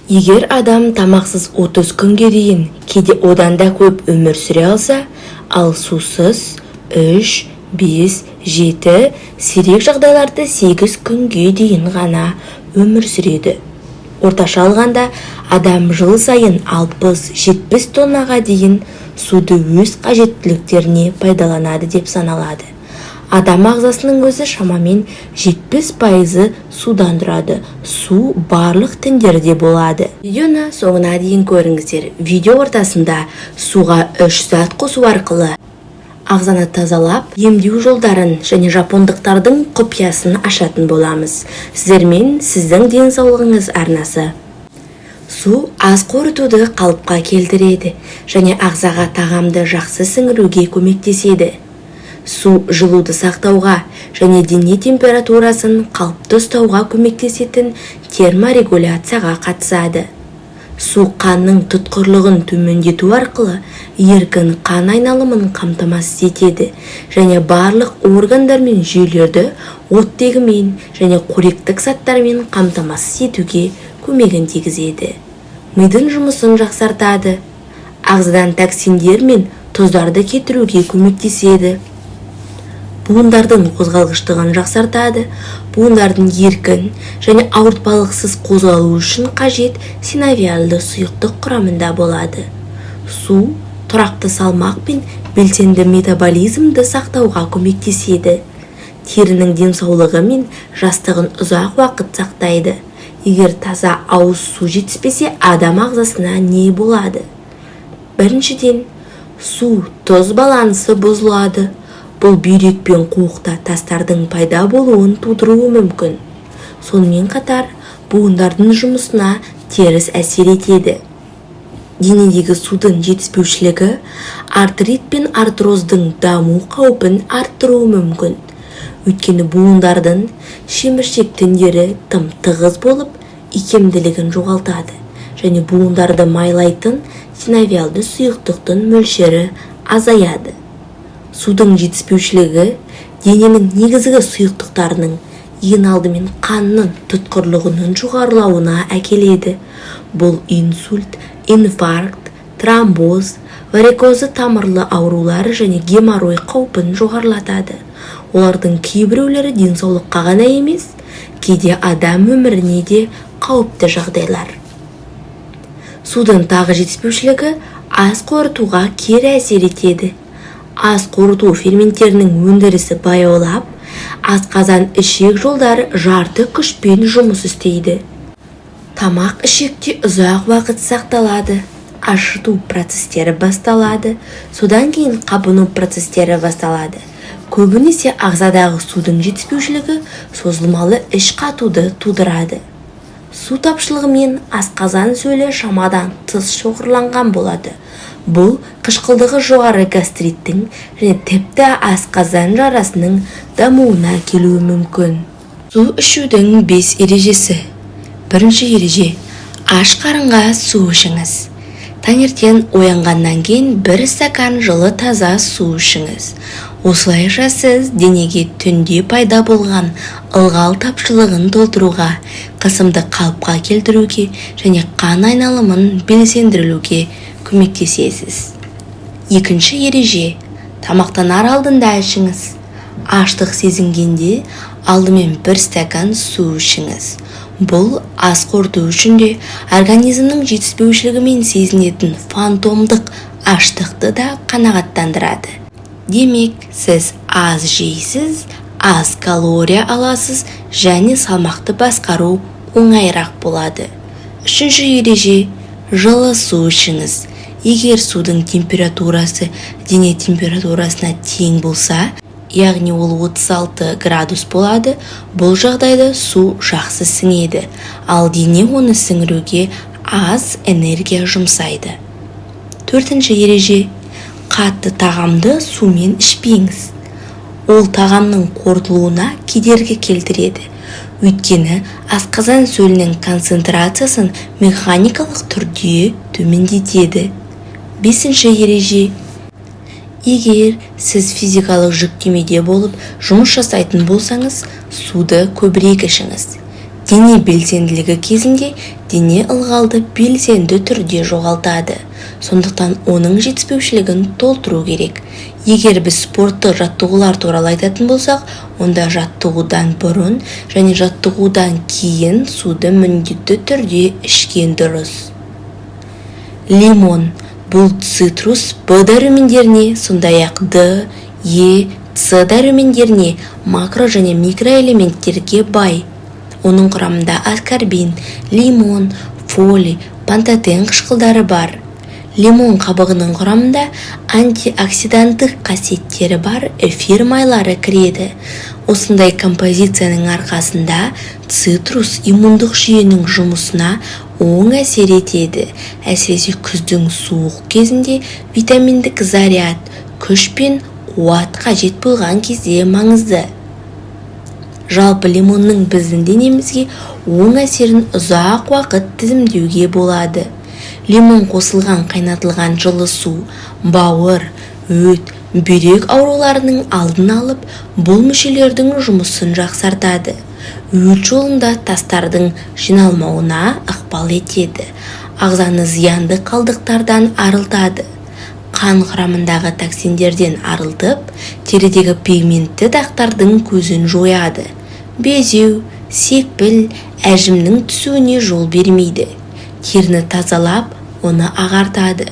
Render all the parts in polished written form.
Егер адам тамақсыз 30 күнге дейін, кейде одан да көп өмір сүре алса, ал сусыз 3, 5, 7, сирек жағдайларда 8 күнге дейін ғана өмір сүреді. Орташа алғанда, адам жыл сайын 60-70 тоннаға дейін суды өз қажеттіліктеріне пайдаланады деп саналады. Адам ағзасының өзі шамамен 70%-ы судан тұрады. Су барлық тіндерде болады. Видеоны соңына дейін көріңіздер. Видео ортасында суға үш зат қосу арқылы ағзаны тазалап, емдеу жолдарын және жапондықтардың құпиясын ашатын боламыз. Сіздермен «Сіздің денсаулығыңыз» арнасы. Су ас қорытуды қалыпқа келтіреді және ағзаға тағамды жақсы сіңіруге көмектеседі. Су жылуды сақтауға және дене температурасын қалыпты ұстауға көмектесетін терморегуляцияға қатысады. Су қанның тұтқырлығын төмендету арқылы еркін қан айналымын қамтамасыз етеді және барлық органдар мен жүйелерді оттегімен және қоректік заттармен қамтамасыз етуге көмегін тигізеді. Мидың жұмысын жақсартады, ағзадан токсиндер мен тұздарды кетіруге көмектеседі, буындардың қозғалғыштығын жақсартады, буындардың еркін және ауыртпалықсыз қозғалуы үшін қажет синовиалды сұйықтық құрамында болады. Су тұрақты салмақ пен белсенді метаболизмді сақтауға көмектеседі, терінің денсаулығы мен жастығын ұзақ уақыт сақтайды. Егер таза ауыз су жетіспесе, адам ағзасына не болады? Біріншіден, су тұз балансы бұзылады. Бұл бүйрек пен қуықта тастардың пайда болуын тудыруы мүмкін. Сонымен қатар буындардың жұмысына теріс әсер етеді. Денедегі судың жетіспеушілігі артрит пен артроздың даму қаупін арттыруы мүмкін, өйткені буындардың шеміршек тіндері тым тығыз болып, икемділігін жоғалтады және буындарды майлайтын синовиалды сұйықтықтың мөлшері азаяды. Судың жетіспеушілігі дененің негізгі сұйықтықтарының, ең алдымен қанның тұтқырлығының жоғарылауына әкеледі. Бұл инсульт, инфаркт, тромбоз, варикозды тамырлы аурулар және геморрой қаупін жоғарылатады. Олардың кейбіреулері денсаулыққа ғана емес, кейде адам өміріне де қауіпті жағдайлар. Судың тағы жетіспеушілігі ас қорытуға кері әсер етеді. Ас қорыту ферменттерінің өндірісі баяулап, асқазан, ішек жолдары жарты күшпен жұмыс істейді. Тамақ ішекте ұзақ уақыт сақталады, ашыту процестері басталады, содан кейін қабыну процестері басталады. Көбінесе ағзадағы судың жетіспеушілігі созылмалы іш қатуды тудырады. Су тапшылығымен асқазан сөлі шамадан тыс шоғырланған болады. Бұл қышқылдығы жоғары гастриттің және тіпті асқазан жарасының дамуына әкелуі мүмкін. Су ішудің бес ережесі. Бірінші ереже: аш қарынға су ішіңіз. Таңертең оянғаннан кейін бір стакан жылы таза су ішіңіз. Осылайша сіз денеге түнде пайда болған ылғал тапшылығын толтыруға, қысымды қалыпқа келтіруге және қан айналымын белсендіруге көмектесесіз. Екінші ереже: тамақтанар алдында ішіңіз. Аштық сезінгенде алдымен бір стакан су ішіңіз. Бұл ас қорыту үшін де, организмнің жетіспеушілігімен сезінетін фантомдық аштықты да қанағаттандырады. Демек, сіз аз жейсіз, аз калория аласыз және салмақты басқару оңайырақ болады. Үшінші ереже: жылы су ішіңіз. Егер судың температурасы дене температурасына тең болса, яғни ол 36 градус болады, бұл жағдайда су жақсы сіңеді, ал дене оны сіңіруге аз энергия жұмсайды. Төртінші ереже: қатты тағамды сумен ішпеңіз. Ол тағамның қорытылуына кедергі келтіреді, өйткені асқазан сөлінің концентрациясын механикалық түрде төмендетеді. Бесінші ереже: егер сіз физикалық жүктемеде болып, жұмыс жасайтын болсаңыз, суды көбірек ішіңіз. Дене белсенділігі кезінде дене ылғалды белсенді түрде жоғалтады. Сондықтан оның жетіспеушілігін толтыру керек. Егер біз спорттық жаттығулар туралы айтатын болсақ, онда жаттығудан бұрын және жаттығудан кейін суды міндетті түрде ішкен дұрыс. Лимон. Бұл цитрус Б дәрумендеріне, сондай-ақ Д, Е, С дәрумендеріне, макро және микроэлементтерге бай. Оның құрамында аскорбин, лимон, фолий, пантотен қышқылдары бар. Лимон қабығының құрамында антиоксиданттық қасиеттері бар эфир майлары кіреді. Осындай композицияның арқасында цитрус иммундық жүйенің жұмысына оң әсер етеді. Әсіресе күздің суық кезінде витаминдік заряд, күш пен қуат қажет болған кезде маңызды. Жалпы, лимонның біздің денемізге оң әсерін ұзақ уақыт тізімдеуге болады. Лимон қосылған қайнатылған жылы су бауыр, өт, бүйрек ауруларының алдын алып, бұл мүшелердің жұмысын жақсартады. Өт жолында тастардың жиналмауына ықпал етеді. Ағзаны зиянды қалдықтардан арылтады. Қан құрамындағы токсиндерден арылтып, терідегі пигментті дақтардың көзін жояды. Безеу, секпіл, әжімнің түсуіне жол бермейді. Теріні тазалап, оны ағартады.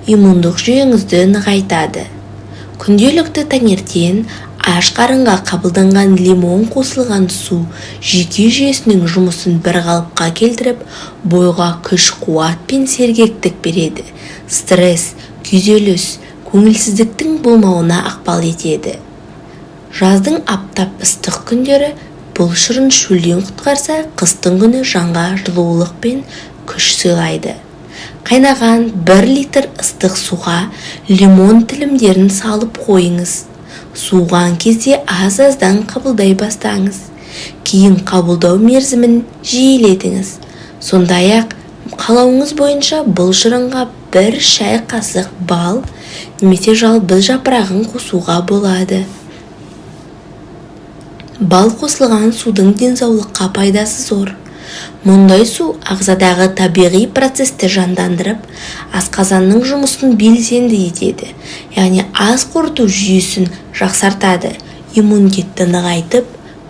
Иммундық жүйеңізді нығайтады. Күнделікті таңертең аш қарынға қабылданған лимон қосылған су жүйке жүйесінің жұмысын бір қалыпқа келтіріп, бойға күш-қуат пен сергектік береді. Стресс, күйзеліс, көңілсіздіктің болмауына ықпал етеді. Жаздың аптап ыстық күндері бұл шырын шөлден құтқарса, қыстың күні жанға жылулық пен күш сыйлайды. Қайнаған 1 литр ыстық суға лимон тілімдерін салып қойыңыз. Суыған кезде аз-аздан қабылдай бастаңыз. Кейін қабылдау мерзімін жиілетіңіз. Сондай-ақ қалауыңыз бойынша бұл шырынға 1 шай қасық бал немесе жалбыз жапырағын қосуға болады. Бал қосылған судың денсаулыққа пайдасы зор. Мұндай су ағзадағы табиғи процесті жандандырып, асқазанның жұмысын белсенді етеді, яғни ас қорыту жүйесін жақсартады, иммунитетті нығайтып,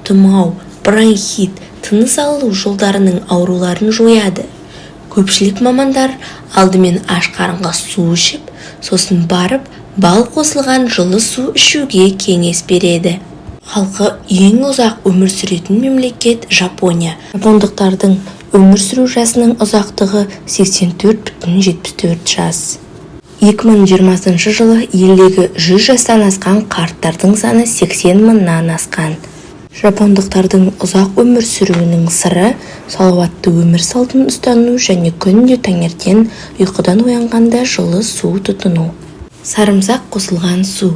тұмау, бронхит, тыныс алу жолдарының ауруларын жояды. Көпшілік мамандар алдымен аш қарынға су ішіп, сосын барып бал қосылған жылы су ішуге кеңес береді. Халқы ең ұзақ өмір сүретін мемлекет – Жапония. Жапондықтардың өмір сүру жасының ұзақтығы 84,74 жас. 2020 жылы елдегі 100 жастан асқан қарттардың саны 80 мыңнан асқан. Жапондықтардың ұзақ өмір сүруінің сыры – салауатты өмір салтын ұстану және күнде таңертең ұйқыдан оянғанда жылы су тұтыну. Сарымсақ қосылған су.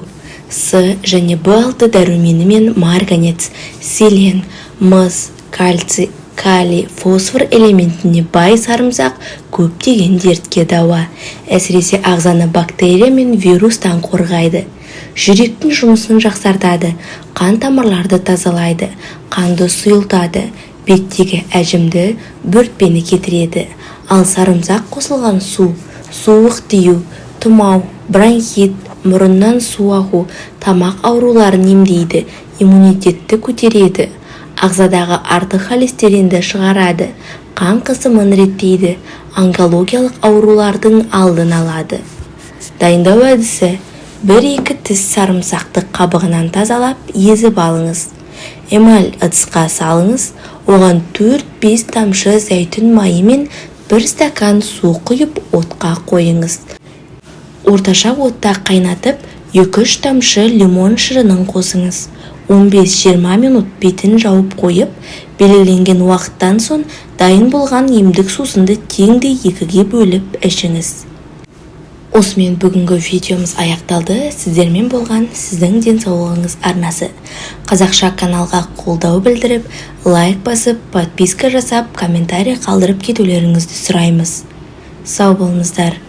С және В6 дәрумені мен марганец, селен, мыс, кальций, калий, фосфор элементіне бай сарымсақ көптеген дертке дауа. Әсіресе ағзаны бактерия мен вирустан қорғайды. Жүректің жұмысын жақсартады, қан тамырларды тазалайды, қанды сұйылтады, беттегі әжімді, бөртпені кетіреді. Ал сарымсақ қосылған су суық тию, тұмау, бронхит, мұрыннан су ағу, тамақ ауруларын емдейді, иммунитетті көтереді, ағзадағы артық холестеринді шығарады, қан қысымын реттейді, онкологиялық аурулардың алдын алады. Дайындау әдісі: бір-екі тіс сарымсақты қабығынан тазалап, езіп алыңыз. Эмаль ыдысқа салыңыз, оған 4-5 тамшы зәйтүн майы мен 1 стакан су құйып, отқа қойыңыз. Орташа отта қайнатып, 2-3 тамшы лимон шырынын қосыңыз. 15-20 минут бетін жауып қойып, белгіленген уақыттан соң дайын болған емдік сусынды теңдей екіге бөліп ішіңіз. Осымен бүгінгі видеомыз аяқталды. Сіздермен болған Сіздің денсаулығыңыз арнасы. Қазақша каналға қолдау білдіріп, лайк басып, подписка жасап, комментарий қалдырып кетулеріңізді сұраймыз. Сау болыңыздар.